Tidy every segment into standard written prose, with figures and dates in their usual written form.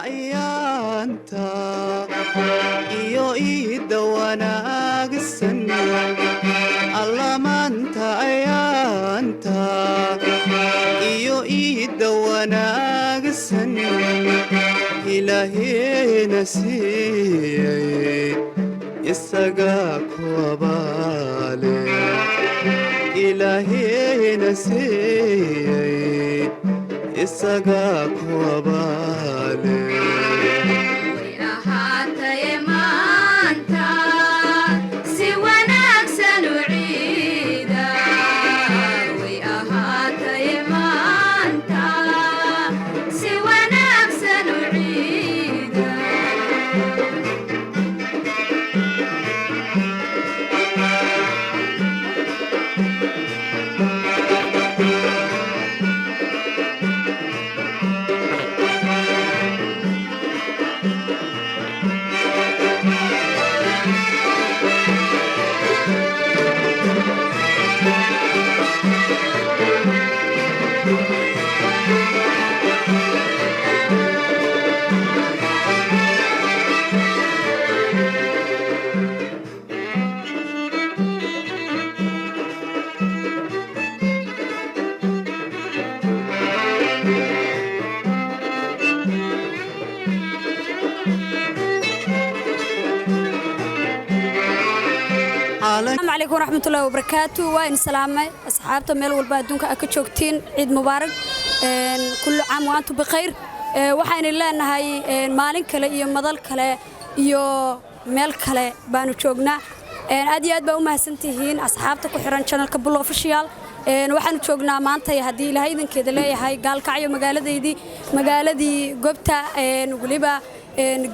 Ayaanta iyo iidda wanaagsan, Alla maanta ayaanta iyo iidda wanaagsan Ilaahena siiyey, isagaa ku abaale. Ilaahena siiyey, isagaa ku abaale. Ahaataye maanta si wanaagsan u ciida, way ahaataye maanta si wanaagsan u ciida. Asalaamu calaykum waraxmatullahi wabarakaatu. Waa in salaamay asxaabta meel walba adduunka aad ka joogtiin. Ciid mubaarak, kullu caam wa antum bikhayr. Waxaynu leenahay maalin kale iyo madal kale iyo meel kale baanu joognaa. Aad iyo aad baa u mahadsantihiin asxaabta ku xiran channelka Bull Official. Waxaanu joognaa maanta, haddii Ilaahay idinkeeda leeyahay, Gaalkacyo, magaaladeydii, magaaladii gobta, weliba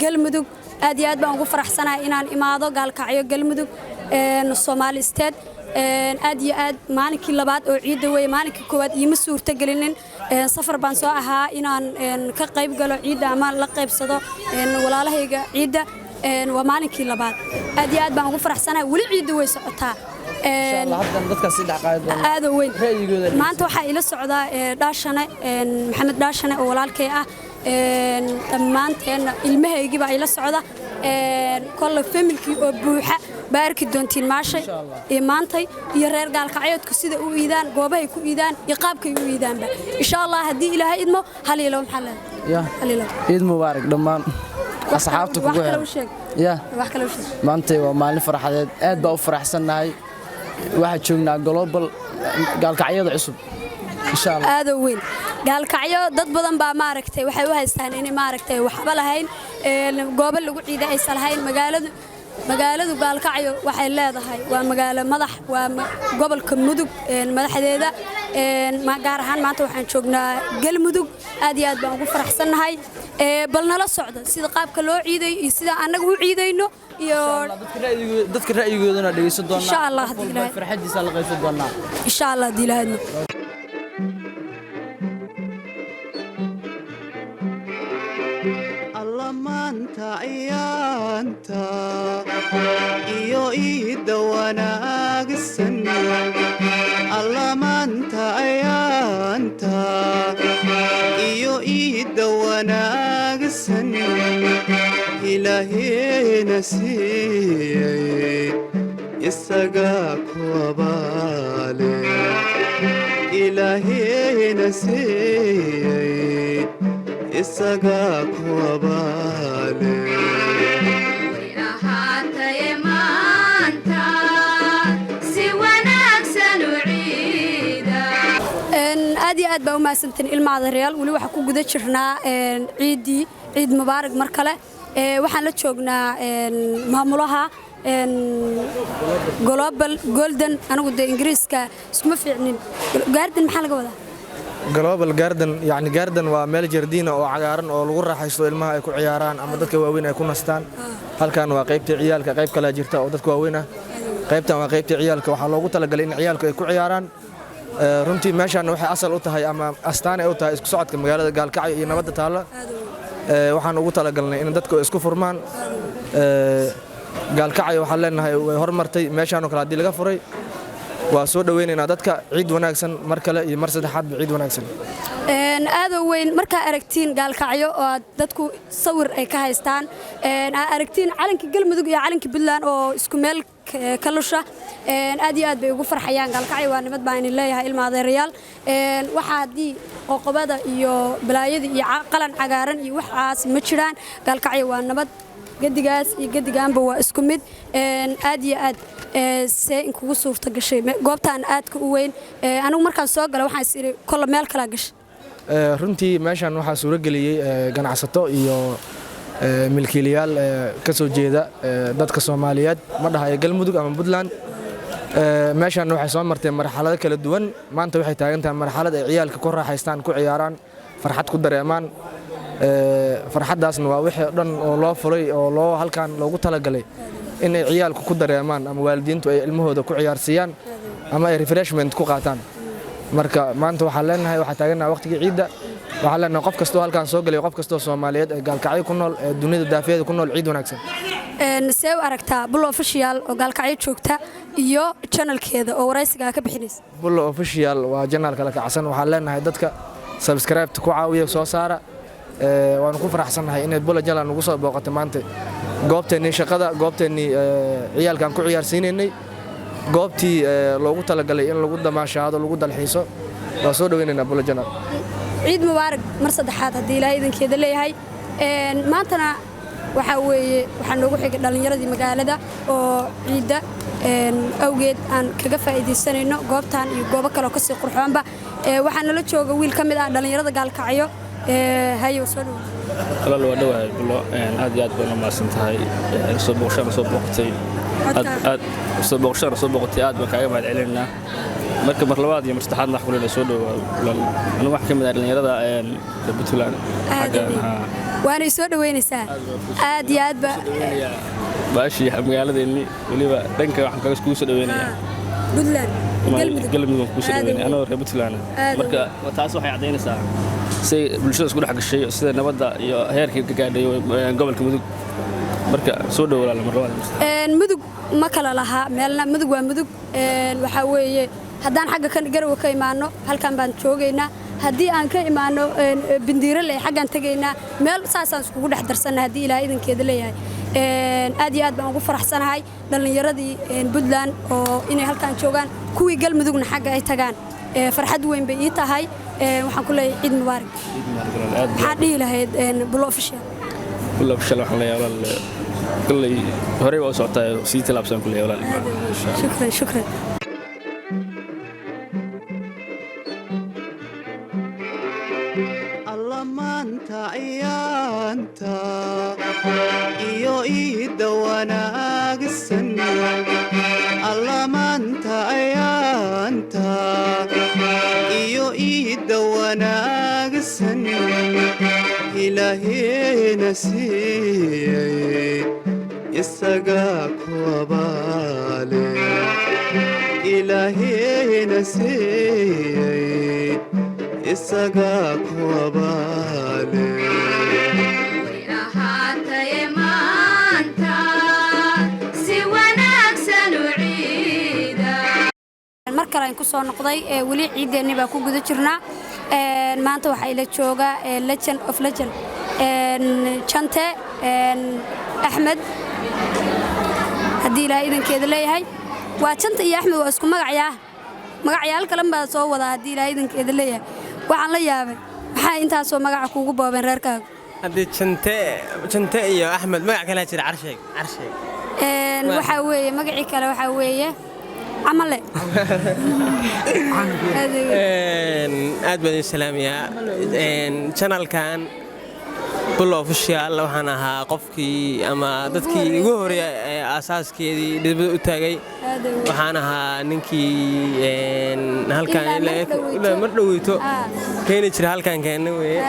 Galmudug. Aad iyo aad baan ugu faraxsanahay inaan imaado Gaalkacyo, Galmudug, Soomaali State. Aad iyo aad maalinkii labaad oo ciidda weeye. Maalinkii koowaad iima suurto gelinin, safar baan soo ahaa, inaan ka qayb galo ciidda ama la qaybsado walaalahayga ciidda. Waa maalinkii labaad. Aad iyo aad baan ugu faraxsanahay. Weli ciidda way socotaa. Aad oo weyn. Maanta waxaa ila socdaa Dhaashane, Maxamed Dhaashane oo walaalkay ah. Dhammaanteenna ilmahaygii baa ila socda. Kolle familykii oo buuxa baa arki doontiin maashay iyo maantay, iyo reer Gaalkacyoodku sida u iidaan, goobahay ku iidaan iyo qaabkay u iidaanba, insha Allah, haddii Ilaahay idmo. Hal iyo labo maxaa leedahay? Hal iyo labo. Ciid mubaarak dhammaan asxaabta wax kugu kale xeran u sheeg. Ya. Wax kale u sheeg. Maantay waa maalin farxadeed, aad baa u faraxsannahay. Waxaa joognaa Global Gaalkacyada cusub, insha Allah. Aad oo weyn. Gaalkacyo dad badan baa maaragtay waxay u haystaan inay maaragtay waxba lahayn, goobo lagu ciida aysan lahayn. Magaaladu Gaalkacyo waxay leedahay, waa magaalo madax, waa gobolka Mudug madaxdeeda. Gaar ahaan maanta waxaan joognaa Galmudug. Aad iyo aad baan ugu faraxsannahay. Bal nala socda sida qaabka loo ciidayo iyo sida annaga u ciidayno iyo Dadka ra'yigoodana dhegeysan doonaa. Insha Allah, Qof haddii walba Ilaahay- farxadiisa la qaybsan doonaa. Insha Allah, haddii Ilaahay idmo. Alla maanta ayaanta iyo iidda wanaagsan, Alla maanta ayaanta iyo iidda wanaagsan Ilaahena siiyey, isagaa ku abaale. Ilaahena siiyey, isagaa ku abaale. Way ahaataye maanta si wanaagsan u ciida. Aad iyo aad baa u mahadsantiin, ilma adeerayaal. Weli waxaa ku guda jirnaa ciiddii. Ciid mubaarak mar kale. Waxaan la joognaa maamulaha Global Golden. Anigu dee Ingiriiska iskuma fiicnin. Garden maxaa laga wadaa? Global Garden, yani garden waa meel jardiina oo cagaaran oo lagu raaxaysto, ilmaha ay ku ciyaaraan ama dadka waaweyn ay ku nastaan. Halkan waa qaybtii ciyaalka. Qayb kalea jirta oo dadka waaweyn ah. Qaybtan waa qaybtii ciyaalka. Waxaa loogu talagalay in ciyaalku ay ku ciyaaraan. Runtii meeshaan waxay asal u tahay ama astaan ay u tahay isku socodka magaalada Gaalkacyo iyo nabadda taalla. Waxaan ugu talagalnay in dadku isku furmaan. Gaalkacyo waxaan leenahay way hormartay meeshaan oo kale haddii laga furay. Waa soo dhoweynaynaa dadka. Ciid wanaagsan mar kale iyo mar saddexaadba, ciid wanaagsan. Aadoo weyn. Markaa aragtiin Gaalkacyo oo aad dadku sawir ay ka haystaan, aad aragtiin calanka Galmudug iyo calanka Puntland oo isku meel ka lusha, aad iyo aad bay ugu farxayaan. Gaalkacyo waa nabad baan idin leeyahay, ilma adeerayaal. Waxaa haddii qoqobada iyo balaayada iyo qalan cagaaran iyo waxaas ma jiraan. Gaalkacyo waa nabad, gedigaas iyo gedigaanba waa isku mid. Aad iyo aad see inkugu suurta gashay goobtaan aadka u weyn? Anigu markaan soo gala waxaan is idhi kolla meel kalaa gashay. Runtii meeshan waxaa suuro geliyey ganacsato iyo milkiilayaal ka soo jeeda dadka Soomaaliyeed, ma dhahayo Galmudug ama Puntland. Meeshan waxay soo martay marxalado kala duwan. Maanta waxay taagan tahay marxalad ay ciyaalka ku raaxaystaan, ku ciyaaraan, farxad ku dareemaan. Farxaddaasna waa wixii o dhan oo loo fulay oo loo halkan loogu talagalay inay ciyaalku ku dareemaan ama waalidiintu ay ilmahooda ku ciyaarsiiyaan ama ay refreshment ku qaataan. Marka maanta waxaan leenahay, waxaa taagannahay waqtigii ciidda. Waxaan leenahay qof kastoo halkan soo galay, qof kastoo Soomaaliyeed ee Gaalkacyo ku nool, ee dunida daafiyada ku nool, ciid wanaagsan. See u aragtaa Bullo Official oo Gaalkacyo joogta iyo channelkeeda oo waraysigaa ka bixinaysa? Bullo Official waa channel kala kacsan. Waxaan leenahay dadka subscribe ku caawiya, soo saara. Waanu ku faraxsannahay inay Bullo channel nagu soo booqato maanta goobteennii shaqada, goobteennii ciyaalkaan ku ciyaarsiinaynay, goobtii loogu talagalay in lagu damaashaado, lagu dalxiiso. Waa soo dhoweynaynaa Bullo channel. Ciid mubaarak mar saddexaad haddii Ilaahay idinkeeda leeyahay. Maantana waxaa weeye waxaa noogu xigay dhallinyaradii magaalada oo ciidda awgeed aan kaga faa'iidaysanayno goobtan iyo goobo kaleoo kasii qurxoonba. Waxaa nala jooga wiil ka mid ah dhallinyarada Gaalkacyo. Hayo, soo dhawo. Walaal, waa dhowahay Bulo, aad iyo aad baan u mahadsan tahay soo booqashada soo booqatay. Aad soo booqashada soo booqatay, aad baan kaaga mahad celinaynaa. Marka mar labaad iyo mar saddexaadna wax kulena soo dhowaa walaal. Anigu waxaan ka mid ah dhallinyarada reer Puntland xagga. Waanay soo dhoweynaysaa aad iyo aad ba. Baashii magaaladeennii weliba dhanka waxaan kaga kugu soo dhoweynayaa Puntland. Galmudug. Galmudug waan kugu soo dhaweynaya anoo reer Puntland. Marka taas waxay caddaynaysaa siday bulshada isku dhex gashay, sida nabadda iyo heerkii ka gaadhay gobolka Mudug. Marka soo dhow walaal mar labaad. Mudug ma kala lahaa meelna, Mudug waa Mudug. Waxaa weeye haddaan xagga kan Garowe ka imaanno halkan baan joogaynaa, haddii aan ka imaanno Bindiirale xaggaan tegaynaa, meel saasaan iskugu dhex darsanna haddii Ilaah idankeeda leeyahay. Aad iyo aad baan ugu faraxsanahay dhallinyaradii Puntland oo inay halkan joogaan, kuwii Galmudugna xagga ay tagaan. Farxad weyn bay ii tahay. Waxaan ku leeyahay ciid mubaarak. Maxaa dhihi lahayd Bulo Official? Bulo Official waxaan leeyahay walaal, kolley horey waa u socotaa, sii tilaabsan ku leeyahay walaal. Shukran, shukran. Alla maanta ciyaanta iyo iidda wanaagsan, alla maanta ciyaanta iyo iidda wanaagsan Ilaahena siiyey, isagaa ku abaale. Ilaahena siiyey, isagaa ku abaale. Way ahaataye maanta si wanaagsan u ciida. Mar kale aan ku soo noqday, weli ciideennii baa ku guda jirnaa. Maanta waxaa ila jooga legend of legend, Jante Axmed haddii Ilaahay idankeeda leeyahay. Waa Janta iyo Axmed, waa isku magacyaa, magacyaal kalan baa soo wadaa haddii Ilaahay idankeeda leeyahay. Waxaan la yaabay, maxaa intaasoo magaca kuugu boobeen reerkaaga? Haddii Jante, Jante iyo Axmed, magac kalaa jira, carsheeg, carsheeg. Waxaa weeye magacii kale waxaa weeye Camale. Aad baan idin salaamayaa. Channelkan Bulo Official waxaan ahaa qofkii ama dadkii ugu horeeya ee aasaaskeedii dhibada u taagay. Waxaan ahaa ninkii halkan ilaa mar dhoweyto keeni jira, halkan keena weye.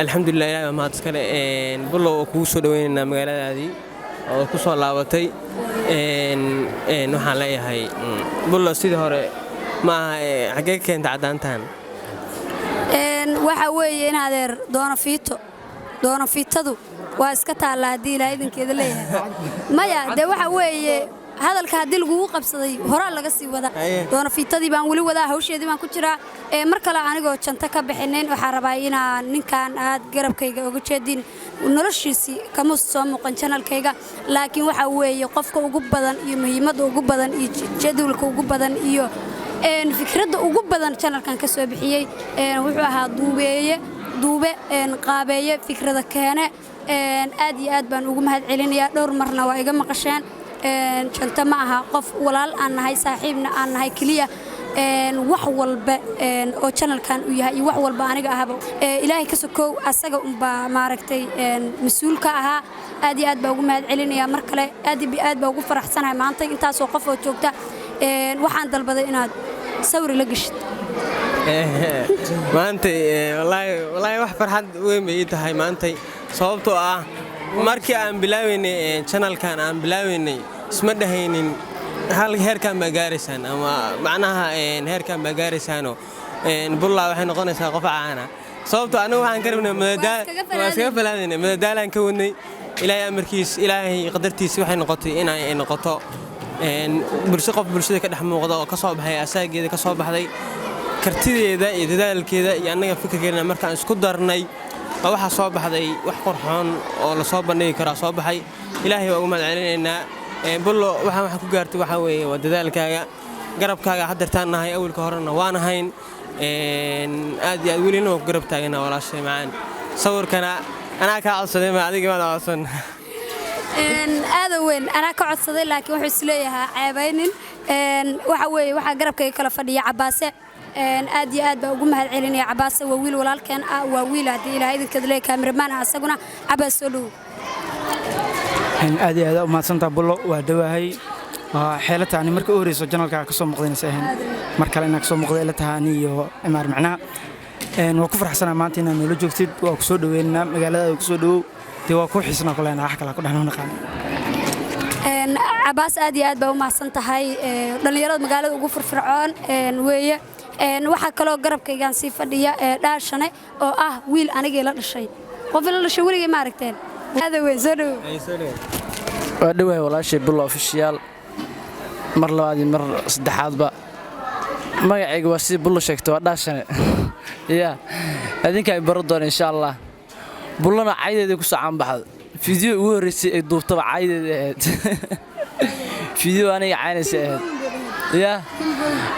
Alxamdulilah, Ilahi baa mahad iskale. Bulo, oo kugu soo dhaweynaynaa magaaladaadii oo ku soo laabatay. Waxaan leeyahay Bulo, sidii hore ma aha, xaggee ka keenta caddaantan? Waxaa weeye in adeer doonafiito, doonafiitadu waa iska taallaa haddii Ilaah idinkeeda leeyahay. Maya dee, waxa weeye Hadalka haddii lagugu qabsaday, horaa laga sii wadaa. Doona fiitadii baan weli wadaa, hawsheedii baan ku jiraa. Mar kale anigoo janto ka bixinin, waxaan rabaa inaan ninkan aad garabkayga uga jeedin noloshiisii kama soo muuqan channelkayga, laakiin waxa weeye qofka ugu badan iyo muhiimadda ugu badan iyo jadwalka ugu badan iyo fikradda ugu badan channelkan ka soo bixiyey. Wuxuu ahaa duubeeye, duube, qaabeeye, fikrada keene. Aad iyo aad baan ugu mahad celinayaa. Dhowr marna waa iga maqasheen. Janto ma aha qof walaal aan nahay, saaxiibna aan nahay keliya. Wax walba oo channelkan uu yahay iyo wax walba aniga ahaba, Ilaahay ka sokow, asaga unbaa maaragtay mas-uul ka ahaa. Aad iyo aad baa ugu mahad celinayaa mar kale. Aad iyo aad baa ugu faraxsanahay maanta intaasoo qof oo joogta. Waxaan dalbaday inaad sawir la geshid. Maantay wallaahi wallaahi wax farxad weyn bay ii tahay maantay, sababtoo ah markii aan bilaaweynay channelkan aan bilaaweynay, isma dhahaynin hal heerkan baa gaaraysaan ama macnaha heerkan baa gaaraysaano bullaa waxay noqonaysaa qof caana, sababtoo anigu waxaan ka rabnay waa iskaga falaadaynay, madadaalaan ka wadnay. Ilaahay amarkiis, Ilaahay qadartiis, waxay noqotay inay noqoto bulsho, qof bulshada ka dhex muuqda oo ka soo baxay asaageeda, ka soo baxday kartideeda iyo dadaalkeeda iyo annaga fikirkeena. Markaan isku darnay waa waxaa soo baxday wax qurxoon oo la soo bandhigi karaa soo baxay. Ilaahay waa ugu mahad celinaynaa. Bullo, waxaan waxa ku gaartay waxaa weeye waa dadaalkaaga, garabkaaga haddeertaan nahay, awalka horena waan ahayn. Aad iyo aad welina waan ku garab taaganaa, walaashay macaan. Sawirkana anaa kaa codsaday, ma adiga maad codsan? Aada weyn anaa ka codsaday, laakiin wuxuu isleeyahaa ceebaynin. Waxa weeye waxaa garabkayga kala fadhiya Cabaase. Aad iyo aad baa ugu mahad celinaya Cabaase. Waa wiil walaalkeen ah, waa wiil haddii Ilahay idinkeed leeyahay cameraman ah asaguna. Cabaas, soo dhowow. Aad iyo aad u mahadsantaa, Bullo. Waa dhawaahay. Waa xeelo taani marka u horeyso channelka ka soo muuqdaynaysa ahayn, mar kale inaa kasoo muuqday ila tahay ani iyo Cimaar. Macnaha waa ku faraxsanaa maanta inaad noola joogtid. Waa ku soo dhaweynaa magaaladaada, ku soo dhawow. Dee waa ku xiisnaa ku leenahay, wax kale ku dhahno naqaan. Cabaas, aad iyo aad baa u mahadsan tahay. Dhallinyarada magaalada ugu firfircoon weeye. Waxaa kaloo garabkaygaan sii fadhiya Dhaashane oo ah wiil anigii la dhashay. Qof ila dhashay weligay ma aragteen. Aada weyn, soo dhowow. Waa dhowahay, walaashay Bullo Official, mar labaad iyo mar saddexaadba. Magacayga waa sidii Bullo sheegtay, waa Dhaashane. Ya adinka ay baro doona insha Allah. Bullona caydeedii ku soo caanbaxda. Video ugu horreysay ay duubtaba caydeedii ahayd, video aniga caynaysa ahayd. Ya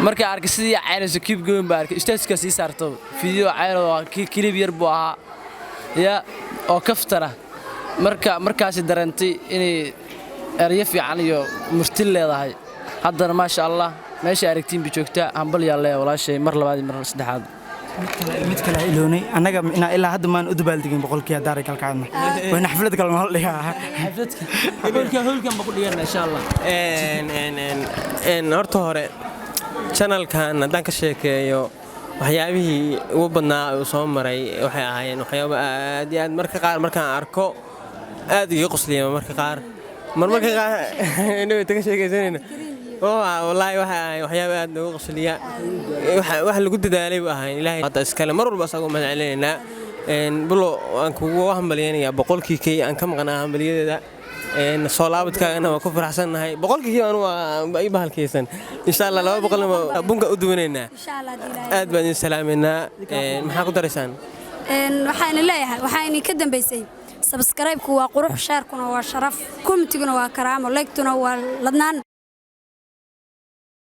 markaa arkay sidii caynayso, keep going baa arkay, statuska sii saarto video cayno, clip yar buu ahaa ya oo kaftana. Marka markaasi dareentay inay erayo fiican iyo murti leedahay. Haddana maasha Allah, meesha aragtiin bay joogtaa. Hambal yaa leeya walaashay, mar labaad iyo mar saddexaad. Mid kale ha iloonay, annaga inaa ilaa hadda maan u dabaaldegin 100kii hadaaray kalkacadna wayna xaflad kale nala dhigaa. Hoolkan ba ku dhigana insha Allah. Horta hore channelkan haddaan ka sheekeeyo, waxyaabihii ugu badnaa uu soo maray waxay ahaayeen waxyaabo aad iyo aad marka qaar markaan arko aad iga qosliya. Marka qaar, marmarka qaar inuu ka sheekaysanayna, wallaahi waxay ahaayeen waxyaabo aad nooga qosliya. Wax lagu dadaalay buu ahaa. Ilaahay hadda iskale, mar walba asagoo mahad celinaynaa. Bulo, waan kugu hambalyaynayaa 100kii kay aan ka maqnaa hambalyadeeda. Soo laabadkaagana waa ku faraxsannahay. 100kii kay anu waa ii bahalkaysan. Insha Allah 200na waa bunka u duwanaynaa. Aad baan idin salaamaynaa. Maxaa ku daraysaan? Waxaan leeyahay, waxaa idin ka dambaysay: subscribe-ku waa qurux, share-kuna waa sharaf, commentiguna waa karaamo, like-tuna waa ladnaan.